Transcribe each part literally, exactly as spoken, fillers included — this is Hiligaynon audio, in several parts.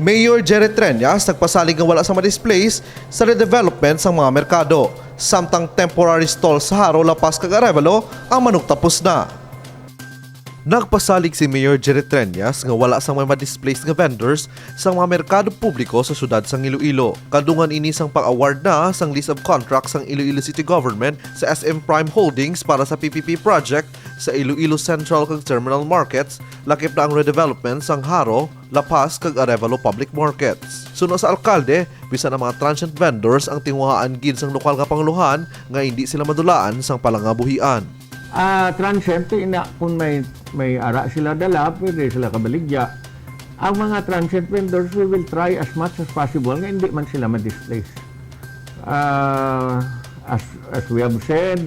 Mayor Jerry Treñas nagpasalig nga wala sa ma-displace sa redevelopment sang mga merkado, samtang temporary stall sa Jaro, La Paz, kag Arevalo ang manugtapos na. Nagpasalig si Mayor Jerry Treñas nga wala sang may ma-displace nga vendors sa mga merkado publiko sa siyudad sang Iloilo. Kadungan ini sang pag-award na sang lease of contract sang Iloilo City Government sa S M Prime Holdings para sa P P P project sa Iloilo Central kag Terminal Markets, lakip na ang redevelopment sang Jaro, La Paz, kag Arevalo public markets. Suno sa alkalde, bisan ang mga transient vendors ang tinguhaan gid sang lokal nga panguluhan nga indi sila madulaan sang palangabuhian. Ah, transient, ina, kung may, may ara sila dala, pwede sila kabaligya. Ang mga transient vendors, we will try as much as possible nga hindi man sila ma-displace. Ah, as, as we have said,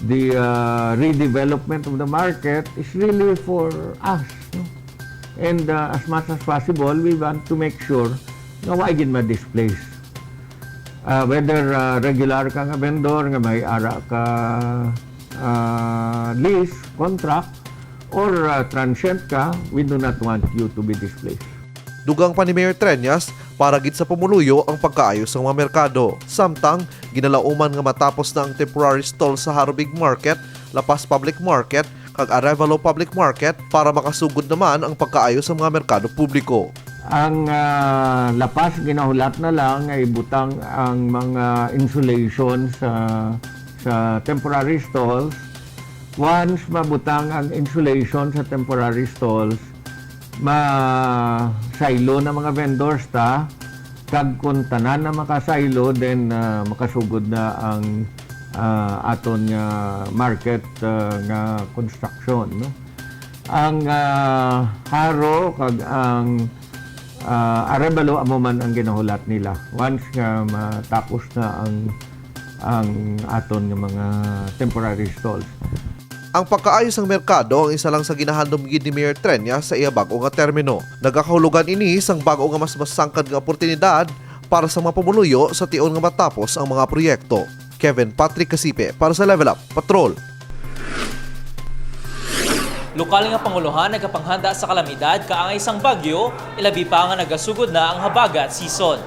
the, ah, redevelopment of the market is really for us, no? And, ah, as much as possible, we want to make sure nga wa gid ma-displace. Ah, whether, ah, regular ka nga vendor nga may ara ka, ah, lease, contract, or, ah, transient ka, we do not want you to be displaced. Dugang pa ni Mayor Treñas, para gid sa pumuluyo ang pagkaayo sa mga merkado. Samtang, ginalauman nga matapos na ang temporary stall sa Jaro Big Market, La Paz Public Market, kag Arevalo Public Market para makasugod naman ang pagkaayo sa mga merkado publiko. Ang, ah, La Paz, ginahulat na lang nga ibutang ang mga insulation sa, sa temporary stalls. Once mabutang ang insulation sa temporary stalls, ma-silo na mga vendors ta, kag kung tanan na makasilo, then, ah, makasugod na ang, ah, aton nga market, ah, nga construction, no? Ang, ah, Jaro kag ang, ah, Arevalo amo man ang ginahulat nila once nga matapos na ang, ang aton nga mga temporary stalls. Ang pagkaayo sang merkado ang isa lang sa ginahandom gid ni Mayor Treñas sa iya bag-o nga termino. Nagakahulogan ini sang bag-o nga mas masangkad nga oportunidad para sa mga pumuluyo sa tion nga matapos ang mga proyekto. Kevin Patrick Casipe para sa Level Up Patrol. Lokal nga panguluhan nagapanghanda sa kalamidad kaangay sang bagyo, ilabi pa nga nagasugod na ang habagat season.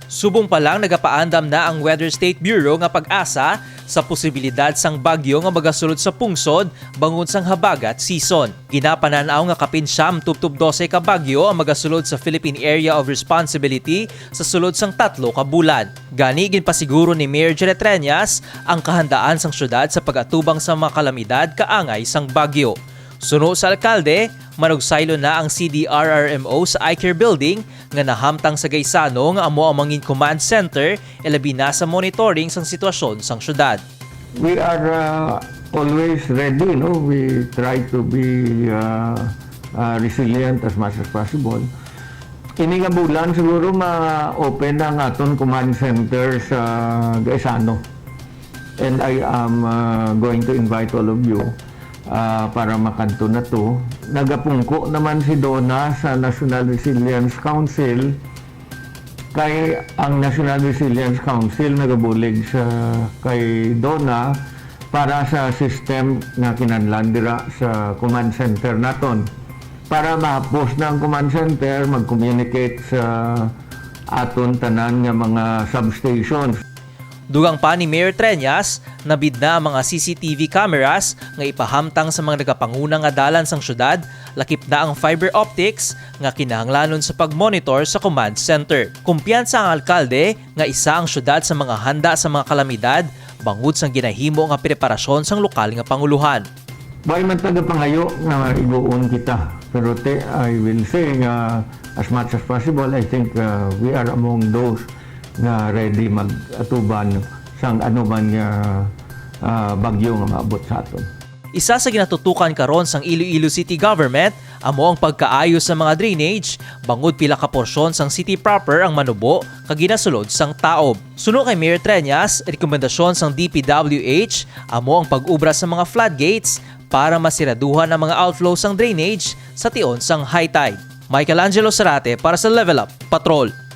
Subong pa lang, nagapaandam na ang Weather State Bureau nga PAGASA sa posibilidad sang bagyo nga magasulod sa pungsod bangod sang habagat season. Ginapanan-aw nga kapin siyam tubtob dose ka bagyo ang magasulod sa Philippine Area of Responsibility sa sulod sang tatlo ka bulan. Gani, ginpasiguro ni Mayor Jerry Treñas ang kahandaan sang syudad sa pag-atubang sa mga kalamidad kaangay sang bagyo. Suno sa alkalde, manugsaylo na ang C D R R M O sa I-CARE Building nga nahamtang sa Gaisano, nga amo ang mangin command center, ilabi na sa monitoring sang sitwasyon sang syudad. We are, uh, always ready, no? We try to be, uh, uh, resilient as much as possible. Ini nga bulan siguro ma-open ang aton command center sa Gaisano. And I am, uh, going to invite all of you, uh, para makadto na to. Nagapungko naman si Donna sa National Resilience Council, kay ang National Resilience Council nagabulig sa, kay Donna para sa system nga kinahanglan dira sa command center naton. Para mahapos na ang command center, mag-communicate sa aton tanan nga mga substations. Dugang pa ni Mayor Treñas, nabid na ang mga C C T V cameras nga ipahamtang sa mga nagapanguna nga dalan sang syudad, lakip na ang fiber optics nga kinahanglanon sa pag-monitor sa command center. Kumpiyansa ang alkalde nga isa ang syudad sa mga handa sa mga kalamidad bangod sang ginahimo nga preparasyon sang lokal nga panguluhan. Way man taga pangayo nga iguon kita. Pero te, I will say nga as much as possible, I think, uh, we are among those nga ready mag-atuban sang ano man nga, uh, bagyo nga maabot sa aton. Isa sa ginatutukan karon sang Iloilo City Government amo ang pagkaayo sa mga drainage, bangod pila ka porsyon sang city proper ang manubo kag ginasulod sang taob. Suno kay Mayor Treñas, rekomendasyon sang D P W H amo ang pag-ubra sa mga floodgates para masiraduhan ang mga outflow sang drainage sa tion sang high tide. Michael Angelo Sarate para sa Level Up Patrol.